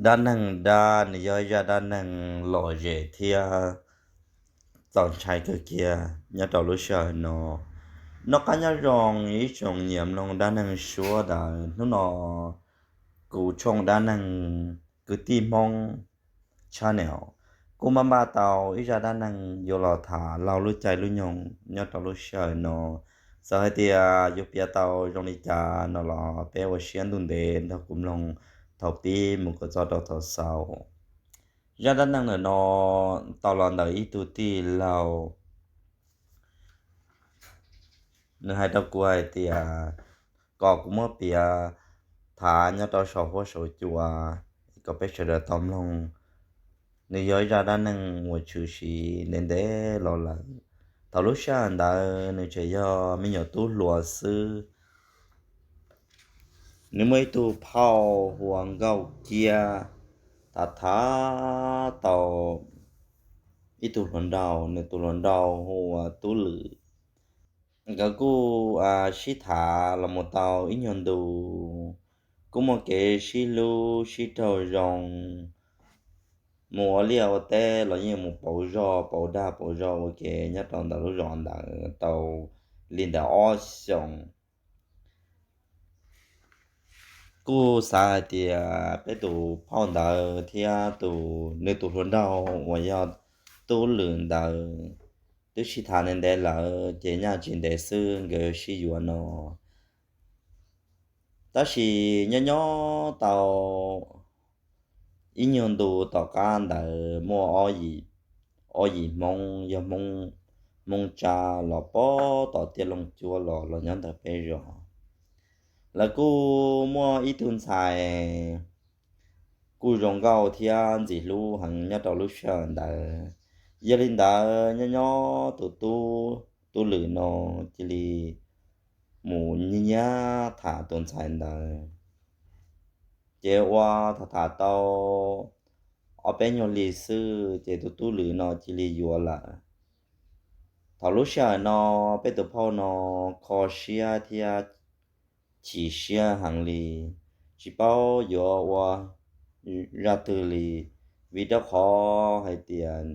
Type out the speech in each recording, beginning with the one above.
Dab neeg dab nws yog ib zaj dab neeg lom zem thiab txaus ntshai kawg kiag nyob rau lub sij hawm no. Noj qab nyob zoo ib tsoom nyiam mloog dab neeg suab daws. Hnub no kuv tshooj dab neeg Kwv Tij Hmoob channel kuj maj npaj tau ib zaj dab neeg yuav los tham laug lub caij lub nyoog nyob rau lub sij hawm no. Txawm hais tias yuav piav tau zoo li cas no los peb ua siab ntuj ntev nrog kuv mloog thaum pib mus kom txog rau thaum xaus. Zaj dab neeg ntawm no tau los ntawm ib tug tij laug, nws hais rau kuv hais tias kom kuv muab piav tham nyob rau saum huab saum cua kom peb sawv daws tau mloog. Nws yog ib zaj dab neeg uas tshwm sim ntev ntev los lawm. Thaum lub sij hawm ntawd nws tseem yog me nyuam tub hluas xwb. Nws muaj ib tug phauj hu ua Nkauj Kiab, tham tham tau ib tug hluas nraug, nws tus hluas nraug hu ua Tub Lwm. Nkawd kuj sib tham los mus tau ib nyuag ntu, kuj muaj kev sib hlub sib raug zoo, mus ua liaj ua teb los yeej mus pauv zog pauv dag pauv zog ua ke nyob rau ntawm lub zos ntawd tau li ntawm ob xyoos. Kuj xav hais tias peb tus phauj ntawd thiab tus, nws tus hluas nraug uas yog Tub Lwm ntawd twb sib tham ntev ntev lawm ces nyaj tsis ntev xwb nkawd sib yuav no. Tab sis nyob nyob tau ib nyuag ntu tom qab ntawd muaj ob yim Hmoob, yog Hmoob Tsab los pob tom Tiaj Looj Cuab los los nyob ntawm peb zos. Lawv kuj muaj ib tug ntxhais kuj zoo nkauj thiab ntxim hlub heev nyob rau lub sij hawm ntawd. Yog li ntawd nyob nyob tus Tub Lwm no cia li mus nyiag nyiag tham tus ntxhais ntawd. Ces ua tham tham tau ob peb nyuag hli xwb ces tus Tub Lwm no cia li yuav lawm. Thaum lub sij hawm no peb tus phauj no kho siab thiab chim siab heev li, tsis paub yuav ua zaj twg li, vim rau qhov hais tias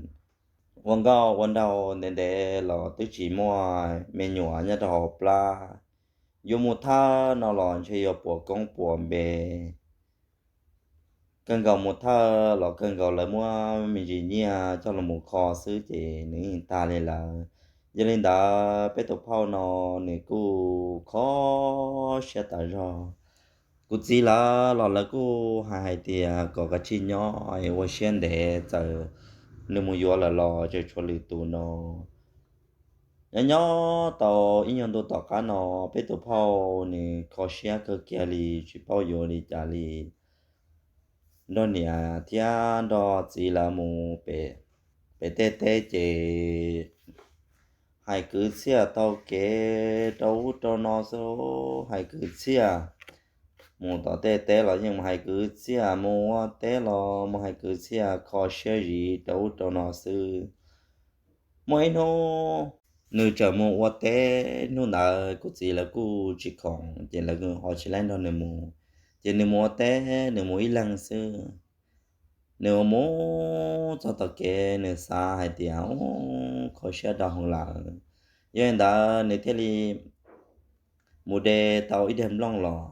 ua nkauj ua nraug ntev ntev los twb tsis muaj me nyuam nyob rau hauv plab. Yuav mus thawj no los ntshe yuav puas koob puas npe. Kawg nkaus mus thawj los kawg nkaus lawv muab me ntsis nyiaj coj los mus kho xwb ces nws yeej tag li lawm. Yog li ntawd peb tus phauj no nws kuj kho siab tas zog. Kuv txiv lawv los lawv kuj hais hais tias kom kav tsij nyob es ua siab ntev, txawm nws mus yuav lawm los tseem tshuav lwm tus no. Nyob nyob tau ib nyuag ntu tom qab no peb tus phauj nws kho siab kawg kiag li tsis paub yuav li cas li. Nrog niam thiab nrog txiv lawv mus pem tej teb ces hais kwv txhiaj taug kev rau ub rau no xwb, hais kwv txhiaj. Mus tom tej teb los yeej mus hais kwv txhiaj, mus ua teb los mus hais kwv txhiaj, kho siab zis rau ub rau no xwb. Muaj ib hnub nws txawm mus ua teb, hnub ntawd kuv txiv lawv kuj tsis khoom ces lawv ho tsis laib nrog nws mus. Ces nws mus ua teb nws mus ib leeg xwb. Nws mus txog tom kev nws xav hais tias, Ub, kho siab rau hauv lawm. Yog li ntawd nws thiaj li mus de tau ib daig nplooj los,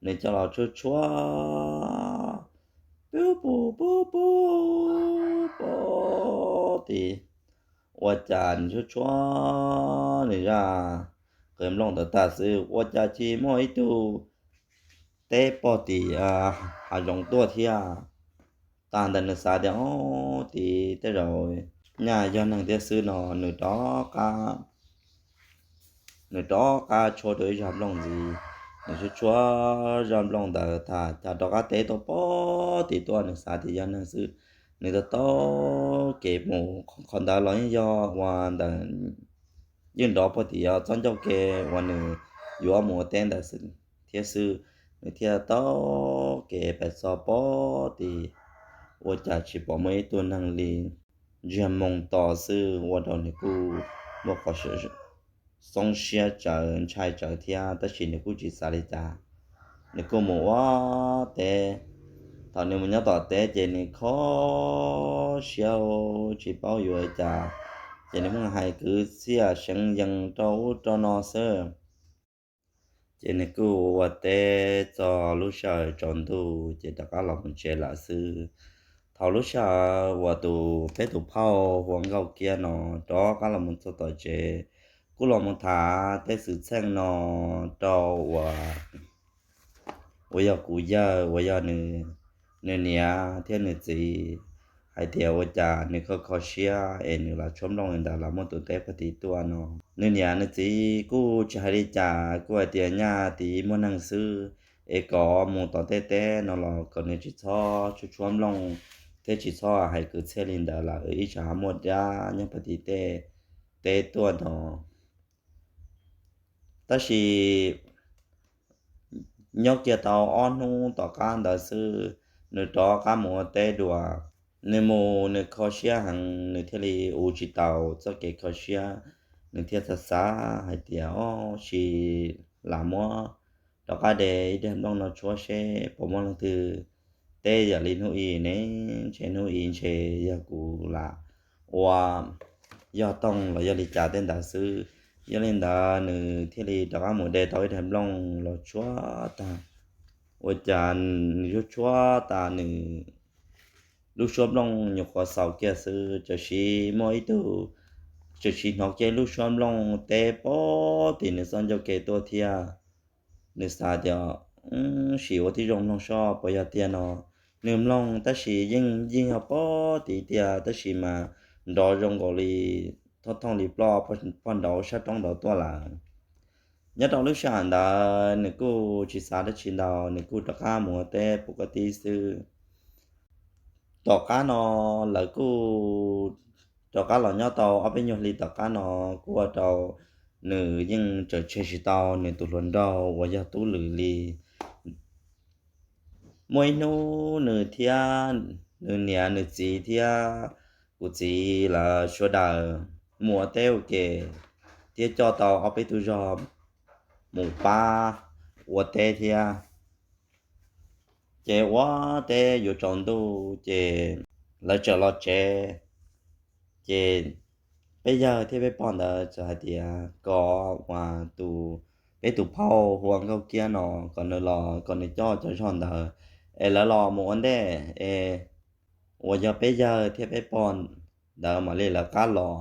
nws coj los tshuab tshuab, pub pub pub pub pub tim, ua cas nws tshuab tshuab nws zaj qe nplooj ntawd tag xwb ua cas tsis muaj ib tug teb pog tim hav zoov tuaj thiab. Tag ntawd nws xav tias, Ob, tim tej zaum nyaj yog neeg thiab xwb no, nws rov qab tshuab dua ib zaj nplooj ntxiv. Nws tshuab tshuab zaj nplooj ntawd tag cas rov qab teb tuaj pog tim tuaj, nws xav tias yog neeg xwb. Nws taug taug kev mus, qhov ntawd los yeej yog ua ntawm, yeej nrov pog tim txoj ncauj ke uas nws yuav mus ua teb ntawd thiab xwb. Nws thiaj taug kev pais txog pog tim, ua cas tsis pom muaj ib tug neeg li. Ntsiag moo to xwb ua rau nws kuj muaj qhov xoob siab tsawv ntshai tsawv thiab, tab sis nws kuj tsis xav li cas. Nws kuj mus ua teb, Thaum nws mus nyob tom teb ces nws kho siab tsis paub yuav ua cas, ces nws pheej hais kwv txhiaj seev yees rau ub rau no xwb. Ces nws kuj ua teb txog lub sij hawm tsaus ntuj ces rov qab los mus tsev lawm xwb. Thaum lub sij hawm uas tus peb tus phauj hu ua Nkauj Kiab no rov qab los mus txog tom tsev, kuj los mus tham tej xwm txheej no rau uas uas yog kuv yawg uas yog nws niam thiab nws txiv, hais tias ua cas nws kho kho siab es nws los tshuab nplooj li ntawd los muaj tus teb pag tim tuaj no. Nws niam nws txiv kuj tsis hais li cas, kuj hais tias nyaj tib muaj neeg xwb, es kom mus tom tej teb no los kom nws tsis txhob tshuab tshuab nplooj thiab tsis txhob hais kwv txhiaj li ntawd lawm, ib tsam muaj dab nyob pag tim tej teb tuaj no. Tab sis nyob kiag tau ob hnub tom qab ntawd xwb, nws rov qab mus ua teb dua. Nws mus nws kho siab heev, nws thiaj li ua tsis tau txoj kev kho siab, nws thiaj xav xav hais tias, Ob, sis lam muab rov qab de ib daig nplooj no tshuab seb puas muaj leej twg teb yam li hnub i ne? Ntshe hnub i ntshe yog kuv lam ua yog toog los yog li cas tej ntawd xwb. Yog li ntawd nws thiaj li rov qab mus de tau ib daig nplooj los tshuab tag. Ua cas nws tshuab tshuab tas nws lub suab nplooj nyuam qhuav xaus kiag xwb, tam sim muaj ib tug, tam sim hnov kiag lub suab nplooj teb pag tim nws txoj ncauj ke tuaj thiab. Nws xav tias, Sim ua tib zoo mloog seb puas yog tiag no. Nws mloog tab sis yeej yeej yog pag tim tiag, tab sis mas nrov zoo nkaus li thooj thooj li ploj poj nrauv sab roob nrov tuaj lawm. Nyob rau lub sij hawm ntawd nws kuj tsis xav dab tsi ntau, nws kuj rov qab mus ua teb pub koj tib xwb. Tom qab no lawv kuj rov qab los nyob tau ob peb nyuag hli tom qab no, kuj ua rau nws yeej tseem tseg tsis tau nws tus hluas nraug uas yog Tub Lwm li. Muaj ib hnub nws thiab nws niam nws txiv thiab kuv txiv lawv sawv daws mus ua teb ua ke thiab coj tau ob peb tug zog mus pab ua teb thiab. Ces ua teb yuav tsaus ntuj ces lawv txawm los tsev. Ces peb yawg thiab peb pog ntawd txawm hais tias kom tus, peb tus phauj hu ua Nkauj Kiab no, kom nws los kom nws coj cov zog ntawd es lawv los mus ua ntej es uas yog peb yawg thiab peb pog ntawd mam li lawv qab los.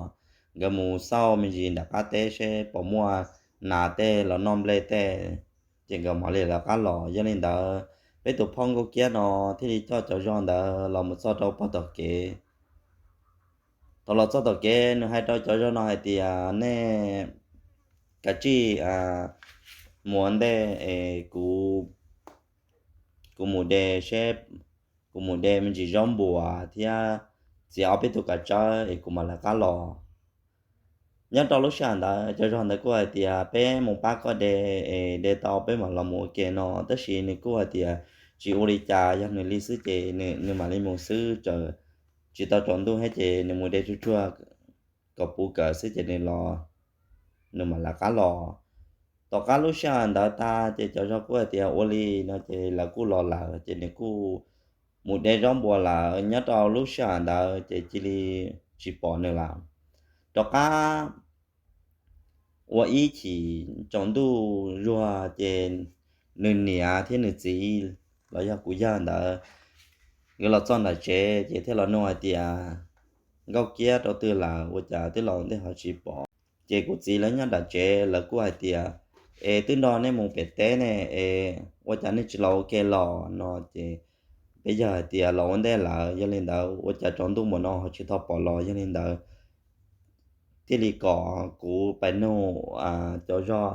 Nkawd mus xauj me ntsis nram qab teb seb puas muaj nas tej los noj nplej tej, ces nkawd mam li lawv qab los. Yog li ntawd peb tus phauj Nkauj Kiab no thiaj li coj cov zog ntawd los mus txog rau pog tom kev. Thaum los txog tom kev nws hais rau cov zog no hais tias, Nej kav tsij mus ua ntej es kuv, kuv mus de seb, kuv mus de me ntsis zaub npuas thiab txiav ob peb tug kav tsawb es kuv mam lawv qab los. Nyob rau lub sij hawm ntawd cov zog ntawd kuj hais tias, Peb mus pab koj de es de tau peb mam los mus ua ke no. Tab sis nws kuj hais tias tsis ua li cas, yog nws li xwb ces nws mam li mus xwb, tsis tau tsaus ntuj thiab ces nws mus de tsuag tsuag kom puv kawm xwb ces nws los, nws mam lawv qab los. Tom qab lub sij hawm ntawd tag ces cov zog kuj hais tias ua li no ces lawv kuj los lawm ces nws kuj mus de zaub npuas lawm. Nyob rau lub sij hawm ntawd ces cia li tsis pom nws lawm. Rov qab ua ib chim tsaus ntuj zuag ces nws niam thiab nws txiv los yog kuv yawg ntawd, nkawd los txog nram tsev ces thiaj los nug hais tias, Nkauj Kiab rau twg lawm, ua cas twb los ntej ho tsis pom? Ces kuv txiv lawv nyob nram tsev lawv kuj hais tias, Es twb nrog nej mus pem teb ne, es ua cas nej tsis los ua ke los no? Ces peb yawg hais tias los ua ntej lawm, yog li ntawd ua cas tsaus ntuj npaum no ho tsis tau pom los. Yog li ntawd thiaj li kom kuv pais nug cov zog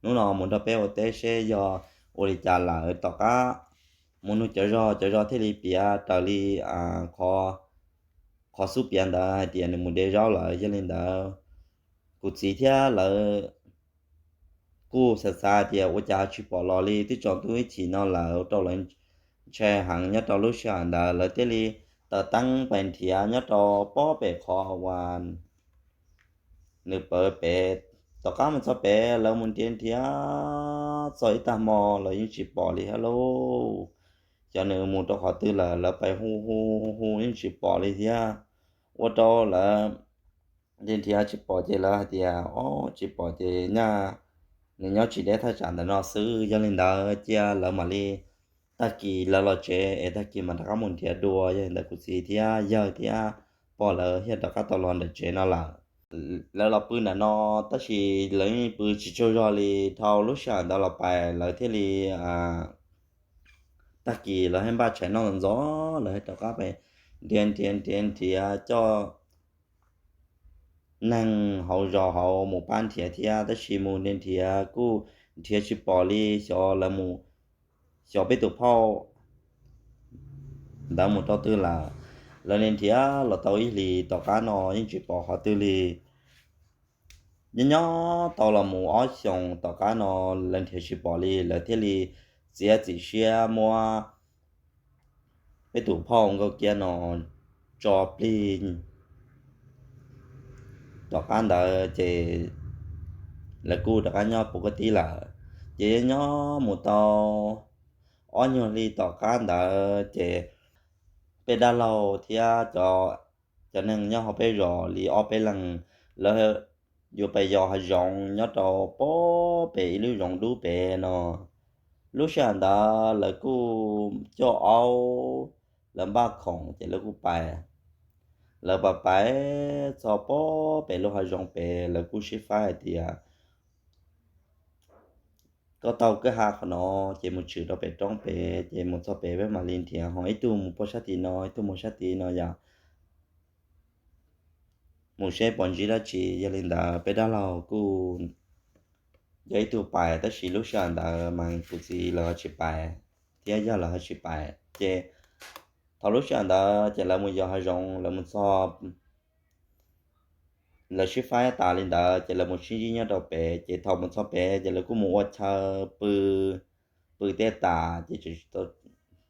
hnub no mus nrog peb ua teb seb yog ua li cas lawm. Tom qab mus nug cov zog, cov zog thiaj li piav raws li qhov xub piav ntawd hais tias nws mus de zaub lawm. Yog li ntawd kuv txiv thiab lawv kuj xav xav tias ua cas tsis pom los li, twb tsaus ntuj ib chim no lawm, rau lawv ntshai heev. Nyob rau lub sij hawm ntawd lawv thiaj li taws teeb pais nrhiav nyob rau pob pem qhov uas nws pawv pem. Tom qab mus txog pem lawv mus nrhiav nrhiav txog ib tag hmo los yeej tsis pom li thiab lauj. cov nws mus rau qhov twg lawm, lawv pais hu hu hu yeej tsis pom li thiab. Ua rau lawv nrhiav nrhiav tsis pom ces lawv hais tias, ob, tsis pom ces nyaj nws nyob tsis deb thaj tsam ntawm no xwb. Yog li ntawd cia lawv mam li tag kis lawv los tsev es tag kis mam rov qab mus nrhiav dua. Yog li ntawd kuv txiv thiab yawg thiab pog lawv thiaj rov qab tau los ntawm tsev no lawm. Lawv los pw ntawm no tab sis lawv yeej pw tsis tsaug zog li. Dhau lub sij hawm ntawd los pais lawv thiaj li tag kis lawv thiaj npaj tshais noj ntxov, lawv thiaj rov qab pais nrhiav nrhiav nrhiav nrhiav coj neeg hauv zos hauv mus pab nrhiav thiab, tab sis mus nrhiav nrhiav kuj nrhiav tsis pom li. Xyov lawv mus, xyov peb tus phauj ntawd mus rau twg lawm. Lawv nrhiav nrhiav los tau ib hlis tom qab no yeej tsis pom qhov twg li. Nyob nyob tau los mus ob xyoos tom qab no lawv nrhiav tsis pom li, lawv thiaj li txiav txim siab muab peb tus phauj Nkauj Kiab no tso plig. Tom qab ntawd ces lawv kuj rov qab nyob puv koj tib lawm. Ces nyob mus tau ob nyuag hli tom qab ntawd ces peb dab laug thiab cov neeg nyob hauv peb zos li ob peb leeg, lawv yuav pais yos hav zoov nyob rau puag pem ib lub zoov dub pem no. Lub sij hawm ntawd lawv kuj coj aub, lawv npaj khoom ces lawv kuj pais. Lawv pais pais txog puag pem lub hav zoov pem, lawv kuj sib faib hais tias, koj taug kwj ha qhov no ces mus tshwm rau pem roob pem, ces mus txog pem peb mam li nrhiav, ho ib tug mus puag sab tid no, ib tug mus sab tid no yom, mus seb puas ntsib dab tsi. Yog li ntawd peb dab laug kuj yog ib tug pais, tab sis lub sij hawm ntawd mas kuv txiv lawv ho tsis pais thiab yog lawv ho tsis pais. Ces thaum lub sij hawm ntawd ces lawv mus yos hav zoov, lawv mus txog, lawv sib faib tas li ntawd ces lawv mus sib ntsib nyob rau pem. Ces thaum mus txog pem ces lawv kuj mus ua chaw pw, pw tej tas ces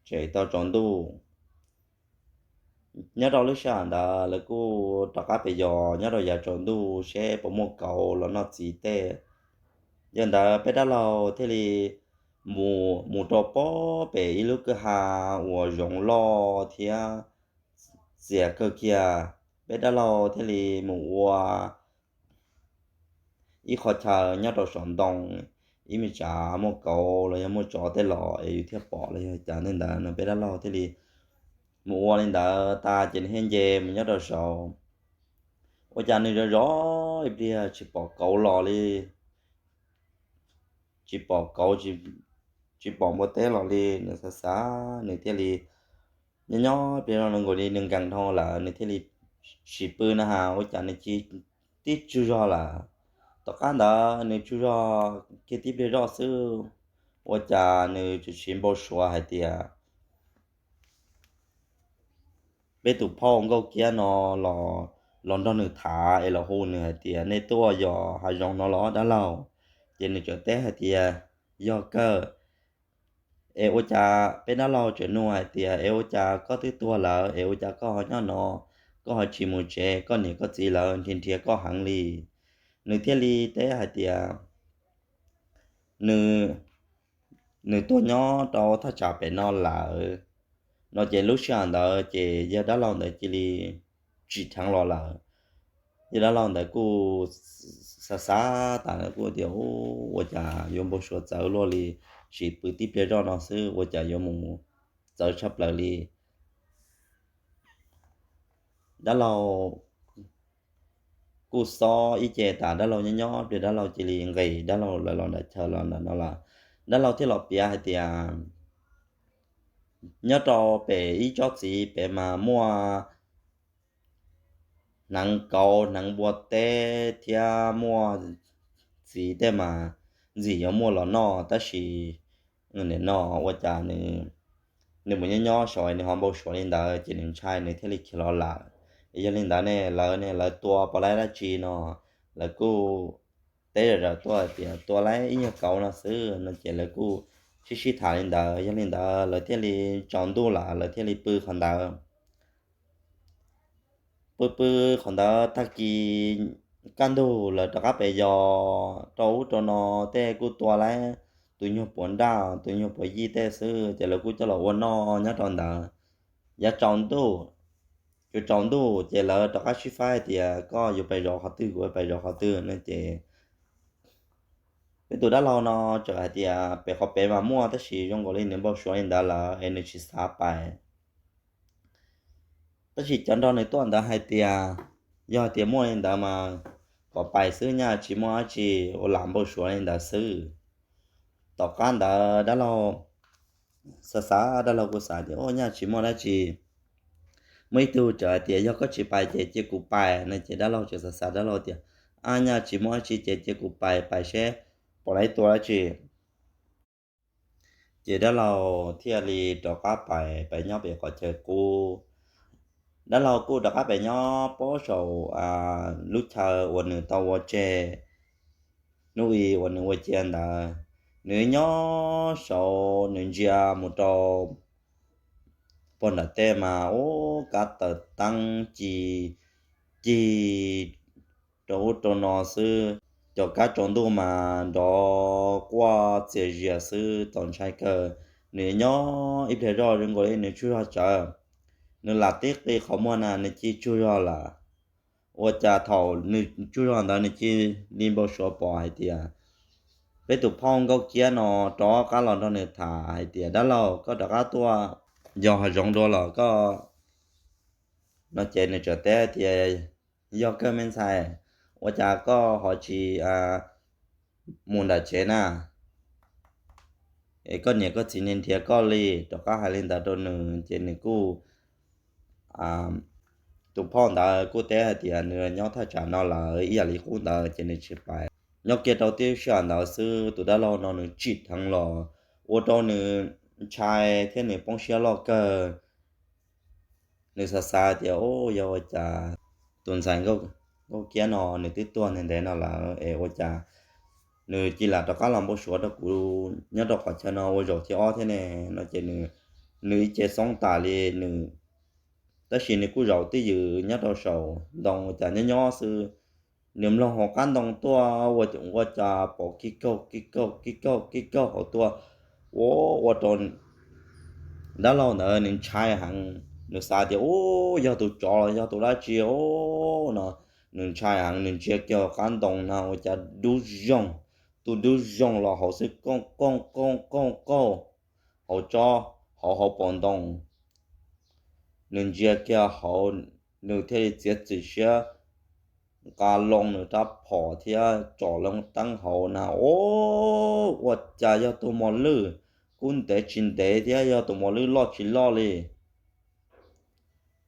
tseem tau tsaus ntuj. Nyob rau lub sij hawm ntawd lawv kuj rov qab pem yos nyob rau yav tsaus ntuj seb puas muaj kauv los noj txiv tej. Yog ntawd peb dab laug thiaj li mus, mus rau puag pem ib lub kwj ha uas zoov loj thiab txias kawg kiag. Peb dab laug thiaj li mus ua ib qho chaw nyob rau saum ntoo, ib me tsam muaj kauv los yog muaj tsov tej los es yus thiaj pom los yog cas. Tej ntawd no peb dab laug thiaj li mus ua li ntawd tas ces nws thiaj nce mus nyob rau saud. Ua cas nws zov zov ib pliag tsis pom kauv los li, tsis pom kauv, tsis pom npua teb los li. Nws xav xav nws thiaj li nyob nyob pliag no nkaus li nws nkees dhau lawm, nws thiaj li sim pw na has ua cas nws tsis, tib tsaug zog lawm. Tom qab ntawd nws tsaug zog kiag tib pliag zoj xwb, ua cas nws tseem siv npau suav hais tias peb tus phauj Nkauj Kiab no los, los nrog nws tham es los hu nws hais tias nej tuaj yos hav zoov no los dab laug. Ces nws txawm teb hais tias yog kawg. Es ua cas peb dab laug tseem nug hais tias es ua cas koj twb tuag lawm es ua cas koj ho nyob no, koj ho tsis mus tsev, koj niam koj txiv lawv nrhiav nrhiav koj heev li. Nws thiaj li teb hais tias nws, nws tuaj nyob rau thaj tsam pem no lawm no. Ces lub sij hawm ntawd ces yawg dab laug ntawd cia li tsim dheev los lawm. Yawg dab laug ntawd kuj xav xav tas kuj tias ua cas yuav npau suav txawv luaj li, sim pw tib pliag zoj no xwb ua cas yuav mus txawv tshaj plaws li. Dab laug kuj xob ib ce tas dab laug nyob nyob pliag dab laug cia li nqis, dab laug lawv los nram chaw los ntawm no lawm. Dab laug thiaj los piav hais tias nyob rau pem ib tsob txiv pem mas muaj hneev kauv hneev npua teb thiab muaj txiv tej mas ntxim yuav muaj los noj, tab sis nim no ua cas nws mus nyob nyob saud nws ho npau suav li ntawd ces nws ntshai nws thiaj li khiav los lawm. Yog li ntawd ne lawv ne lawv tua puas laib dab tsi no, lawv kuj teb zam zawm tuaj hais tias tua laib ib nyuag kauv no xwb no ces lawv kuj sib sib tham li ntawd. Yog li ntawd lawv thiaj li tsaus ntuj lawm lawv thiaj li pw qhov ntawd. Pw pw qhov ntawd tag kis kaj ntug lawv rov qab pem yos rau ub rau no tej kuj tua laib, tus nyuag puav nraj, tus nyuag puav yij tej xwb, ces lawv kuj coj los ua noj nyob rau ntawd. Yav tsaus ntuj, tsaus ntuj ces lawv rov qab sib faib hais tias koj yuav pais zov qhov twg, kuv yuav pais zov qhov twg no ces peb tus dab laug no txawm hais tias pem qhov pem mas muaj, tab sis zoo nkaus li nws npau suav li ntawd lawm es nws tsis xav pais. Tab sis cov nrog nws tuaj ntawd hais tias yog hais tias muaj li ntawd mas kom pais xwb, nyaj tsis muaj dab tsi, ua lam npau suav li ntawd xwb. Tom qab ntawd dab laug xav xav, dab laug kuj xav tias nyaj tsis muaj dab tsi. Muaj ib tug txawm hais tias yog koj tsis pais ces cia kuv pais no ces dab laug txawm xav xav, dab laug tias ab, nyaj tsis muaj dab tsi ces cia kuv pais, pais seb pom lawv tua dab tsi. Ces dab laug thiaj li rov qab pais, pais nyob pem qhov chaw qub. Dab laug kuj rov qab pais nyob pob saum lub chaw uas nws tau ua tseg hnub i uas nws ua cia ntawd. Nws nyob saud nws ntsia mus rau pog nram tej mas ub, kab taws teeb ci cig rau ub rau no xwb. Cov kab tsaus ntuj mas nrov quaj txias zias xwb, txaus ntshai kawg. Nws nyob ib pliag zoj zoo nkaus li nws tsaug zog tsawv, nws lam tib qi qhov muag na nws cia tsaug zog lawm. Ua cas thaum nws tsaug zog ntawd nws cia li npau suav pom hais tias peb tus phauj Nkauj Kiab no rov qab los nrog nws tham hais tias dab laug, koj rov qab tuaj yos hav zoov dua los koj no ces nws txawm teb tias yog kawg me ntxhais, ua cas koj ho tsis mus nram tsev na? Es koj niam koj txiv nrhiav koj li. Rov qab hais li ntawd rau nws ces nws kuj, tus phauj ntawd kuj teb hais tias nws nyob thaj tsam no lawm ib yam li qub ntawd ces nws tsis pais. Nyob kiag rau tib sij hawm ntawd xwb tus dab laug no nws tsim dheev los ua rau nws ntshai thiab nws poob siab loj kawg. Nws xav xav tias ub, yog ua cas tus ntxhais Nkauj Kiab no nws twb tuag ntev ntev no lawm es ua cas nws cia li rov qab los npau suav rau kuv nyob rau qhov chaw no ua zaum thib ob thiab ne no ces nws ib ce xoob tas li nws. Tab sis nws kuj zaum twj ywm nyob rau saum ntoo ua cas nyob nyob xwb, nws mloog hauv qab ntoo tuaj ua cas pom kib kaug kib kaug kib kaug kib kaug hauv tuaj. Ua, ua rau dab laug ntawd nws ntshai heev, nws xav tias ub, yog tus tsov los yog tus dab tsi ub no. Nws ntshai heev, nws ntsia kiag qab ntoo na ua cas dub zoog, tus dub zoog los hauv xwb, kooj kooj kooj kooj kooj hauv tsob, hauv hauv paus ntoo. Nws ntsia kiag hauv, nws thiaj li txiav txim siab nqa loo nws rab phom thiab tsom loo teeb hauv na. Ub, ua cas yog tus mos lwj, kub ntev tsis ntev thiab yog tus mos lwj loj tsis loj li.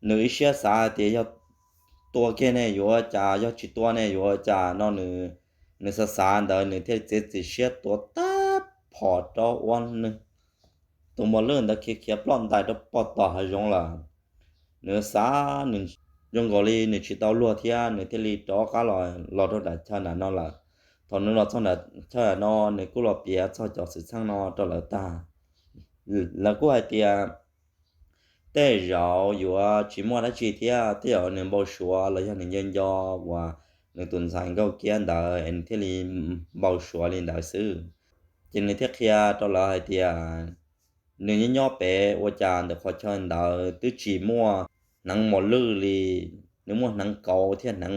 Nws ib siab xav hais tias yog tua kiag ne yuav ua cas, yog tsis tua ne yuav ua cas no. Nws xav xav ntawd nws thiaj li txiav txim siab tua tag phom rau ua nws tus mos lwj ntawd khiav khiav ploj ntais rau pog tom hav zoov lawm. Nws xav, nws zoo nkaus li nws tsis tau luag thiab nws thiaj li rov qab los, los rau nram chaw nram no lawm. Thaum nws los txog nram chaw nram no nws kuj los piav txog cov xwm txheej no rau lawv tag. Lawv kuj hais tias tej zaum yuav tsis muaj dab tsi thiab, tej zaum nws npau suav los yog nws nco nco uas nws tus ntxhais Nkauj Kiab ntawd es nws thiaj li npau suav li ntawd xwb. Ces nws thiaj qhia rau lawv hais tias nws nyob nyob pem ua cas ntawm qhov chaw ntawd twb tsis muaj hneev mos lwj li, nws muaj hneev kauv thiab hneev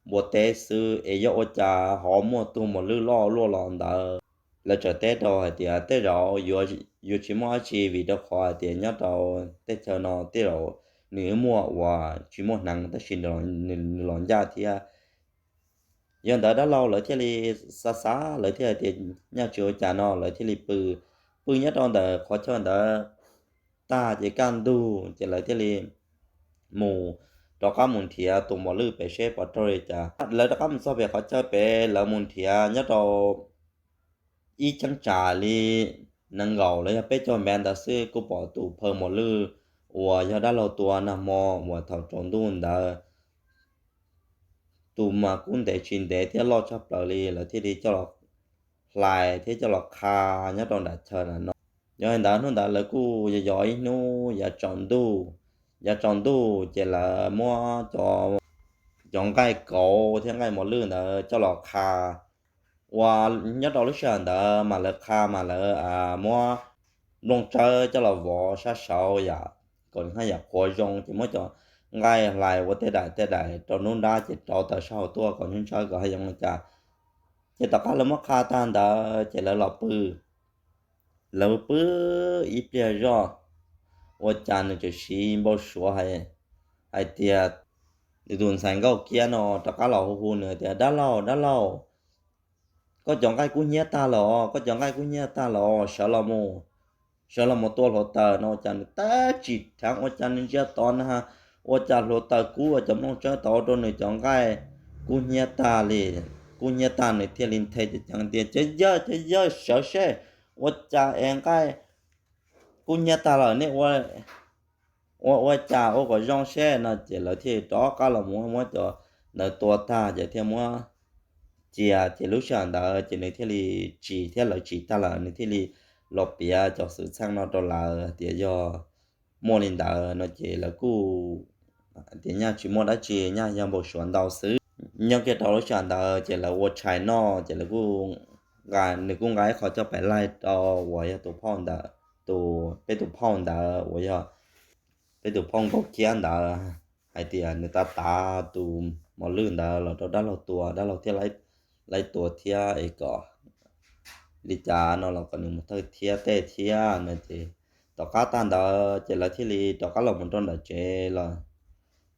npua teb xwb es yog ua cas ho muaj tug mos lwj loj luaj los ntawd. Lawv txawm teb rau hais tias tej zaum yuav tsis muaj dab tsi vim rau qhov hais tias nyob rau teb chaws no tej zaum nws muaj uas tsis muaj hneev tab sis nws los ncaj thiab. Yog ntawd dab laug lawv thiaj li xav xav, lawv thiaj hais tias nyaj tsis ua cas no, lawv thiaj li pw, pw nyob rau ntawm qhov chaw ntawd tag ces kaj ntug ces lawv thiaj li mus, rov qab mus nrhiav tus mos lwj pem seb puas raug li cas. Lawv rov qab mus txog pem qhov chaw pem, lawv mus nrhiav nyob rau ib cheeb tsam li nees nkaum los yog peb caug mev ntawd xwb kuj pom tus phaw mos lwj uas yog dab laug tua nag hmo uas thaum tsaus ntuj ntawd. Tus mas kub ntev tsis ntev thiab loj tshaj plaws li, lawv thiaj li coj los hlais thiab coj los qha nyob rau nram chaw nram no. Yog li ntawd hnub ntawd lawv kuj yos yos ib hnub yav tsaus ntuj, yav tsaus ntuj ces lawv muab cov, cov nqaij kauv thiab nqaij mos lwj ntawd coj los qha ua nyob rau lub sij hawm ntawd mas lawv qha mas lawv muab nplooj tsawb coj los vov sab saud yom, kom nws haj yam qhuav zoo, ces muab cov nqaij hlais ua tej daim tej daim rau nruab nrab ces rauv taws sab hauv tuaj kom ntsawb ntsawb kom haj yam zoo li cas. Ces tom qab lawv muab qha tag ntawd ces lawv los pw. Lawv pw ib pliag zoj, ua cas nws tseem siv npau suav hais tias nws tus ntxhais Nkauj Kiab no rov qab los hu hu nws tias, Dab laug, dab laug, koj cov nqaij kub hnyiab tag los, koj cov nqaij kub hnyiab tag los, sawv los mus, sawv los mus tua hluav taws no. Ua cas nws tab tsis dheev, ua cas nws ntsia tod na, ua cas hluav taws kub ua cov nplooj tsawb tod rau nws cov nqaij kub hnyiab tag li. Kub hnyiab tag nws thiaj li nthe ceev ceev tias, Cov yawg, cov yawg, sawv seb, ua cas es nqaij kub hnyiab tag lawm, nej ua, ua cas ua kom zoo seb no. Ces lawv thiaj rov qab los muab, muab cov ntawd tua tag ces thiaj muab cia. Ces lub sij hawm ntawd ces nws thiaj li tsis, thiab lawv tsis tag lawm, nws thiaj li los piav cov xwm txheej no rau lawv tias yog muaj li ntawd no. Ces lawv kuj tias nyaj tsis muaj dab tsi, nyaj yog npau suav ntau xwb. Nyob kiag rau lub sij hawm ntawd ces lawv ua tshais noj, ces lawv kuj, nws kuj nqa ib qho coj pais laij rau uas yog tus phauj ntawd, tus, peb tus phauj ntawd uas yog peb tus phauj Nkauj Kiab ntawd hais tias nws tav tav tus mos lwj ntawd los rau dab laug tua, dab laug thiaj laib tua thiab es kom li cas no los kom nws mus thawj thiab tej thiab no. Ces tom qab tag ntawd ces lawv thiaj li rov qab los mus rau nram tsev los.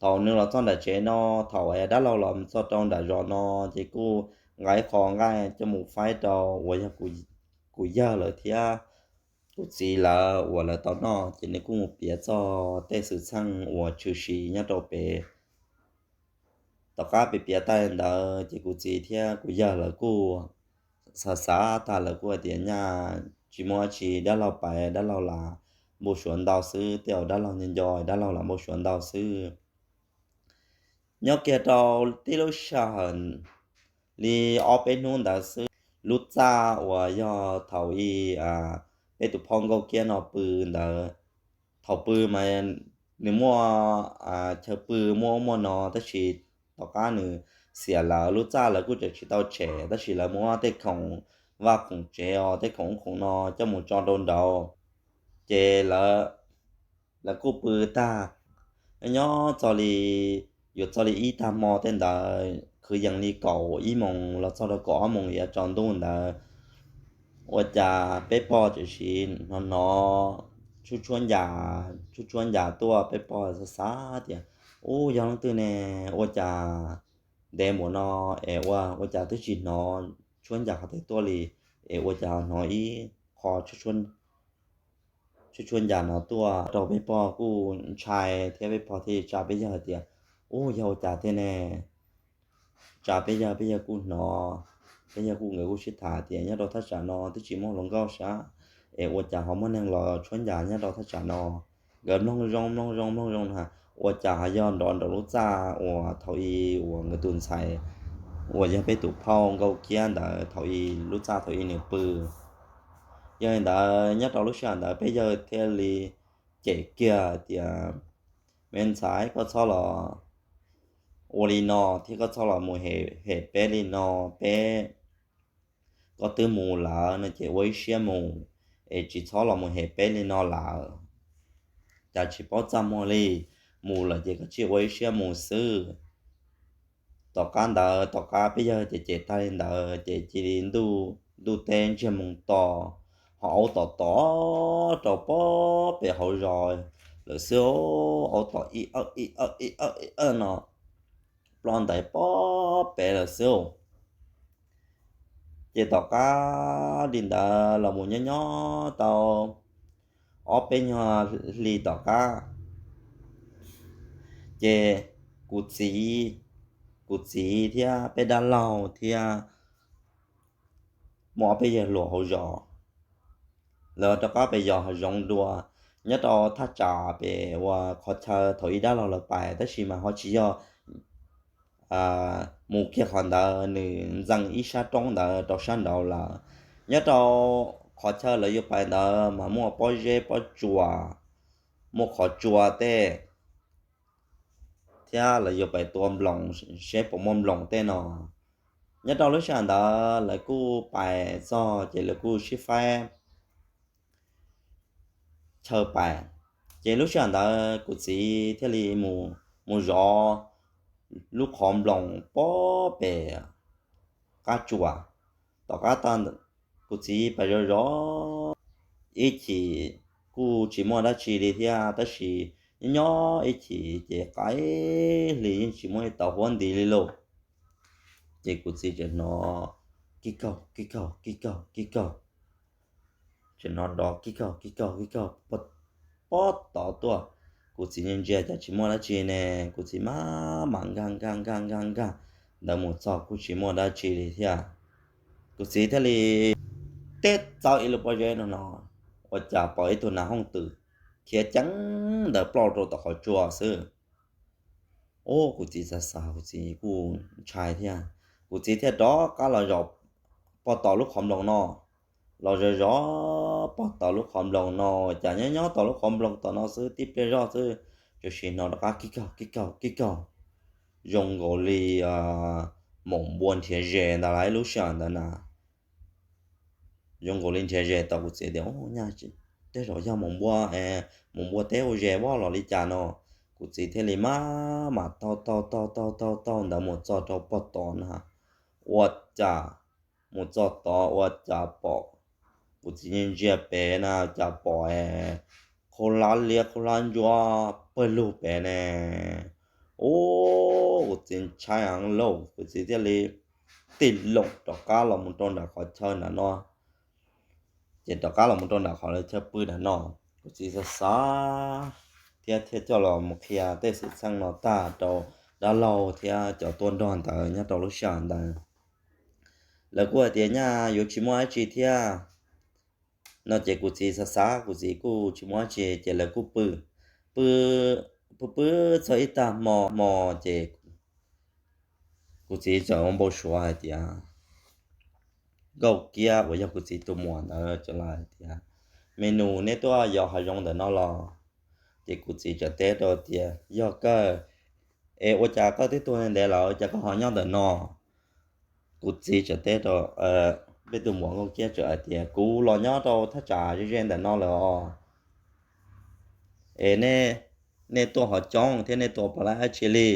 Thaum nws los txog nram tsev no, thaum dab laug los txog rau nram zos no, ces kuj nqa ib qho nqaij coj mus faib rau uas yog kuv yawg lawv thiab kuv txiv lawv uas lawv tau noj. Ces nws kuj mus piav txog tej xwm txheej uas tshwm sim nyob rau pem. Tom qab piav piav tas ntawd ces kuv txiv thiab kuv yawg lawv kuj xav xav tas, lawv kuj hais tias nyaj tsis muaj dab tsi, dab laug pais dab laug lam npau suav ntau xwb, tej uas dab laug nco nco dab laug lam npau suav ntau xwb. Nyob kiag rau tib lub sij hawm li ob peb hnub ntawd xwb, lub txaj uas yog thaum i peb tus phauj Nkauj Kiab no pw ntawd, thaum pw mas nws muaj chaw pw muaj ub muaj no, tab sis tom qab nws xiam lawm, lub txaj lawv kuj tseem tsis tau tshem, tab sis lawv muab tej khoom vaj khoom tsev os, tej khoom ub khoom no coj mus tso rau nraud. Ces lawv kuj pw tag, nyob txog li, yuav txog li ib tag hmo tej ntawd, kwv yees li kaum ib moos los txog rau kaum ob moos yuav tsaus ntuj ntawd, ua cas peb pog tseem hnov hnov tshuab tshuab ncas, tshuab tshuab ncas tuaj. Peb pog xav xav tias, Ub, yog leej twg ne? Ua cas ntev npaum no es ua, ua cas twb tsis hnov tshuab ncas qhov twg tuaj li, es ua cas ho hnov ib qho tshuab tshuab ncas no tuaj rau? Peb pog kuj ntshai thiab, peb pog thiaj tsa peb yawg tias, Ub, yog ua cas thiab ne? Tsa peb yawg, peb yawg kuj hnov, peb yawg kuj, nkawd kuj sib tham tias, Nyob rau thaj tsam no twb tsis muaj hluas nkauj sab, es ua cas ho muaj neeg los tshuab ncas nyob rau thaj tsam no? Nkawd mloog zoo mloog zoo mloog zoo na, ua cas ho yog nrov nraum lub txaj uas thaum i uas nkawd tus ntxhais uas yog peb tus phauj Nkauj Kiab ntawd thaum i, lub txaj thaum i nws pw. Yog li ntawd nyob rau lub sij hawm ntawd peb yawg thiaj li cem kiag tias, Me ntxhais, koj txhob los ua li no thiab koj txhob los mus hem peb li no, peb, koj twb mus lawm no ces ua ib siab mus, es tsis txhob los mus hem peb li no lawm. Cas tsis paub txaj muag li, mus lawm ces koj cia ua ib siab mus xwb. Tom qab ntawd, tom qab peb yawg cem cem tag li ntawd ces cia li ntuj teb ntsiag moo to, ho aub tom tom rau pob pem hauv zos lawm xwb. Aub tom ib awb ib awb ib awb ib awb no ploj ntais pob pem lawm xwb. Ces tom qab li ntawd los mus nyob nyob tau ob peb nyuag hli tom qab, ces kuv txiv, kuv txiv thiab peb dab laug thiab muaj ob peb yawg hluas hauv zos, lawv rov qab pem yos hav zoov dua, nyob rau thaj tsam pem uas qhov chaw thaum ub dab laug lawv pais, tab sis mas ho tsis yog mus kiag qhov ntawd, nws ntxees ib sab roob ntawd rau sab nraud lawm. Nyob rau qhov chaw lawv yuav pais ntawd mas muaj pob zeb pob tsuas, muaj qhov tsua tej, thiab lawv yuav pais tua nploos seb puas muaj nploos tej no. Nyob rau lub sij hawm ntawd lawv kuj pais txog ces lawv kuj sib faib chaw pais. Ces lub sij hawm ntawd kuv txiv thiaj li mus zov lub qhov nploos pob pem qab tsuas. Tom qab tag kuv txiv pais zov zov ib chim kuj tsis muaj dab tsi li thiab, tab sis nyob nyob ib chim ces qaim hli yeej tsis muaj ib tauv huab nti li lauj. Ces kuv txiv tseem hnov kij kaug kij kaug kij kaug kij kaug, tseem hnov dov kij kaug kij kaug kij kaug pob tod tuaj. Kuv txiv ntsia ntsia cas tsis muaj dab tsi ne, kuv txiv maj mam nkag nkag nkag nkag nkag ntawd mus txog kuj tsis muaj dab tsi li thiab. Kuv txiv thiaj li teb txawb ib lub pob zeb no no, ua cas pom ib tug nas hooj twm khiav ceev ntawd ploj rau tom qhov tsua xwb. Ub, kuv txiv xav xav kuv txiv kuj ntshai thiab, kuv txiv thiaj rov qab los zov pog tom lub qhov nploos no. Los zov zov pog tom lub qhov nploos no, cas nyob nyob tom lub qhov nploos tom no xwb tib pliag zoj xwb, tsuas sim hnov rov qab kij kaug kij kaug kij kaug, zoo nkaus li maum npua nrhiav zes ntawd lawm lub sij hawm ntawd na. Zoo nkaus li nrhiav zes tau. Kuv txiv tias, Ub, nyaj tej zaum yog maum npua, maum npua teb ua zes voj los li cas no. Kuv txiv thiaj li maj mam taug taug taug taug taug taug ntawd mus txog rau pog tom na. Ua cas mus txog tod ua cas pom, kuv txiv ntsia pem na cas pom qhov hlab liab qhov hlab ntsuab pawg lug pem ne. Ub, kuv txiv ntshai heev lauj, kuv txiv thiaj li tig loo rov qab los mus rau nram qhov chaw nram no. Ces rov qab los mus rau nram qhov lawv chaw pw nram no. Kuv txiv xav xav thiab thiaj coj los mus qhia tej xwm txheej no tag rau dab laug thiab cov tuaj nrog ntawd nyob rau lub sij hawm ntawd. Lawv kuj hais tias nyaj yuav tsis muaj dab tsi thiab no ces kuv txiv xav xav kuv txiv kuj tsis muaj dab tsi ces lawv kuj pw, pw, pw pw txog ib tag hmo hmo ces kuv txiv txawm ua npau suav hais tias Nkauj Kiab uas yog kuv txiv tus muam ntawd txawm hais tias, Me nus, neb tuaj yos hav zoov ntawm no los? Ces kuv txiv txawm teb rau tias, Yog kawg. Es ua cas koj twb tuag ntev lawm cas koj ho nyob ntawm no? Kuv txiv txawm teb rau peb tus muam Nkauj Kiab txawm hais tias, Kuv los nyob rau thaj tsam ze ze ntawm no lawm os. Es nej tuaj ho coob thiab nej tua puas laib dab tsi li?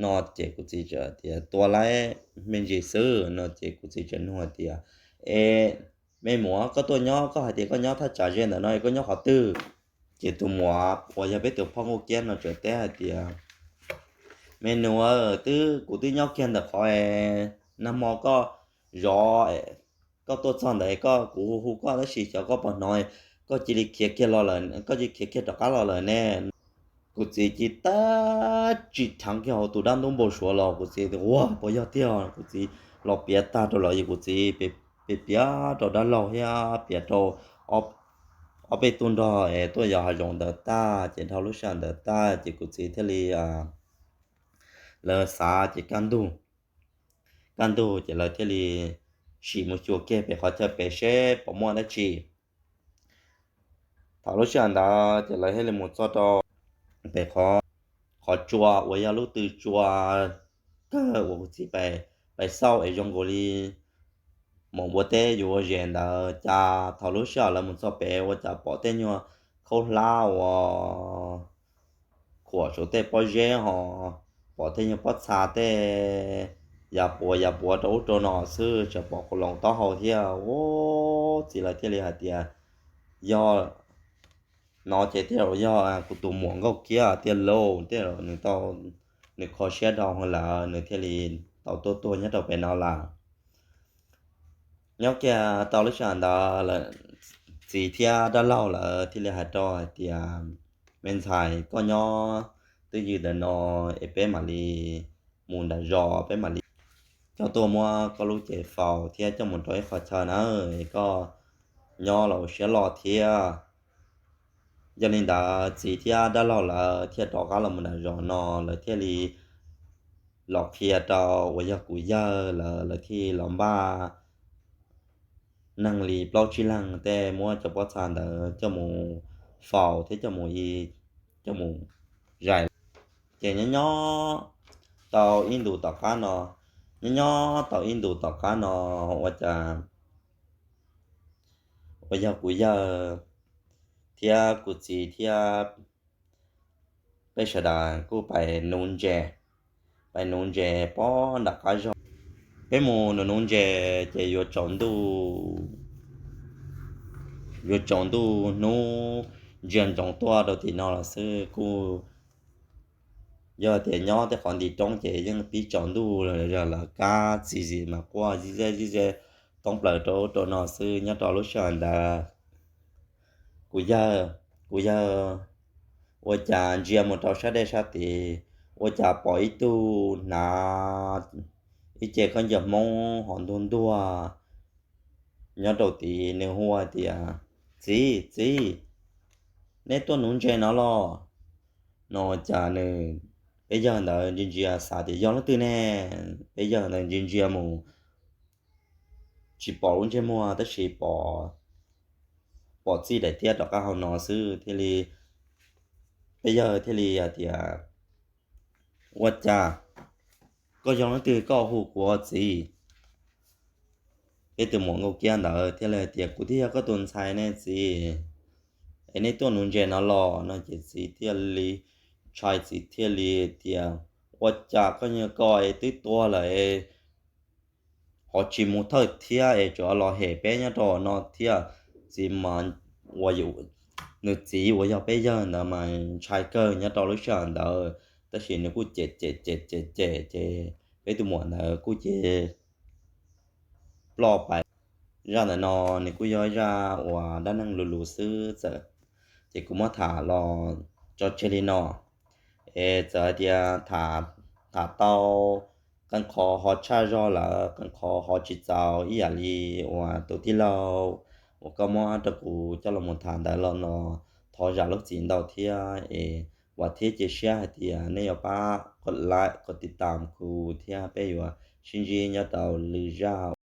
No ces kuv txiv txawm tias, Tua laib me ntsis xwb. No ces kuv txiv txawm nug hais tias, Es me muam, koj tuaj nyob, koj hais tias koj nyob thaj tsam ze ntawm no es koj nyob qhov twg? Ces tus muam uas yog peb tus phauj Nkauj Kiab no txawm teb hais tias, Me nus, twb kuv twb nyob kiag ntawm qhov nag hmo koj zov, koj tuaj txog ntawd koj, kuv hu hu koj tab sis xyov koj puas hnov, koj cia li khiav kiag los lawm, koj cia li khiav kiag rov qab los lawm ne. Kuv txiv cia li tib tsis rheev kiag hauv tus dab ntub npau suav los, kuv txiv tias, Ua, puas yog tiag? Kuv txiv los piav tag rau lawv, kuv txiv piav rau dab laug thiab piav rau ob peb tug nrog es tuaj yos hav zoov ntawd tag ces dhau lub sij hawm ntawd tag ces kuv txiv thiaj li, lawv xav ces kaj ntug, kaj ntug ces lawv thiaj li sim mus xyuas kiag pem qhov chaw pem seb puas muaj dab tsi. Thaum lub sij hawm ntawd ces lawv thiaj li mus txog rau pem qhov tsua uas yog lub tw tsua kawg uas kuv txiv pais xauj es zoo nkaus li maum npua teb yuav ua zes ntawd. Cas thaum lub sij hawm lawv mus txog pem ua cas pom tej nyuag khaub hlab uas khuam saum tej pob zeb ho pom tej nyuag pob txha tej yav puas yav puas rau ub rau no xwb, tseem pom qhov loos taub hau thiab. Ub, txiv lawv thiaj li hais tias, Yog no ces tej zaum yog kuv tus muam Nkauj Kiab tiag lauj, tej zaum nws tau, nws kho siab dhau lawm nws thiaj li tau tuaj tuag nyob rau pem no lawm. Nyob kiag tau lub sij hawm ntawd lawm, txiv thiab dab laug lawv thiaj li hais rau hais tias, Me ntxhais, koj nyob twj ywm ntawm no es peb mam li mus nram zos, peb mam li coj tuaj muab koj lub cev faus thiab coj mus rau ib qho chaw na, es koj nyob los ua siab loj thiab. Yog li ntawd txiv thiab dab laug lawv thiaj rov qab los mus nram zos no, lawv thiaj li los qhia rau uas yog kuv yawg lawv, lawv thiaj los npaj neeg li plaub tsib leeg tej muab cov pob txha ntawd coj mus faus thiab coj mus, coj mus zais. Ces nyob nyob tau ib ntus tom qab no, Nyob nyob tau ib ntus tom qab no, ua cas uas yog kuv yawg thiab kuv txiv thiab peb sawv daws kuj pais nuv ntses, pais nuv ntses pem nram qab zog. Peb mus nuv nuv ntses ces yuav tsaus ntuj, yuav tsaus ntuj hnub ntsia ntsoov tuaj rau tim no los xwb. Kuj yog tias nyob tej qhov nti roob ces yeej pib tsaus ntuj lawm, kab txi zis mas quaj zib zeb zib zeb toob plaws rau ub rau no xwb. Nyob rau lub sij hawm ntawd kuv yawg, kuv yawg ua cas ntsia mus rau sab dej sab tid, ua cas pom ib tug hnav ib ce khaub ncaws Hmoob ho ntuag ntuag nyob rau tid. Nws hu hais tias, Txiv, txiv, neb tuaj nuv ntses no los? No cas nws, peb yawg ntawd ntsia ntsia xav tias yog leej twg ne. Peb yawg ntawd ntsia ntsia mus tsis pom lub ntsej muag tab sis pom, pom txij daim tiab rov qab hauv no xwb thiaj li, peb yawg thiaj li hais tias, Ua cas koj yog leej twg koj hu kuv ua txiv? Peb tus muam Nkauj Kiab ntawd thiaj li hais tias, Kuv thiaj yog koj tus ntxhais ne txiv, es neb tuaj nuv ntses no los? No ces txiv thiaj li ntshai, txiv thiaj li tias, Ua cas koj nyiag koj es twb tuag lawm es ho tsis mus thawj thiab es tseem los hem peb nyob rau no thiab? Txiv mas, nws txiv uas yog peb yawg ntawd mas ntshai kawg nyob rau lub sij hawm ntawd, tab sis nws kuj cem cem cem cem cem ces peb tus muam ntawd kuj cia li ploj pais. Zaj ntawm no nws kuj yog zaj uas dab neeg lus lus xwb txawm, ces kuv muab tham los tso tseg li no. Es txawm hais tias tham tau qee qhov ho tshaj zog lawm, qee qhov ho tsis txaus ib yam li uas tus tij laug uas koj muab rau kuv coj los mus tham ntawd los no, thov zam lub txim ntau thiab es vam thiab cia siab hais tias nej yuav pab kov like kov tiv tam kuv thiab peb yuav sib ntsib nyob rau lwm zaj.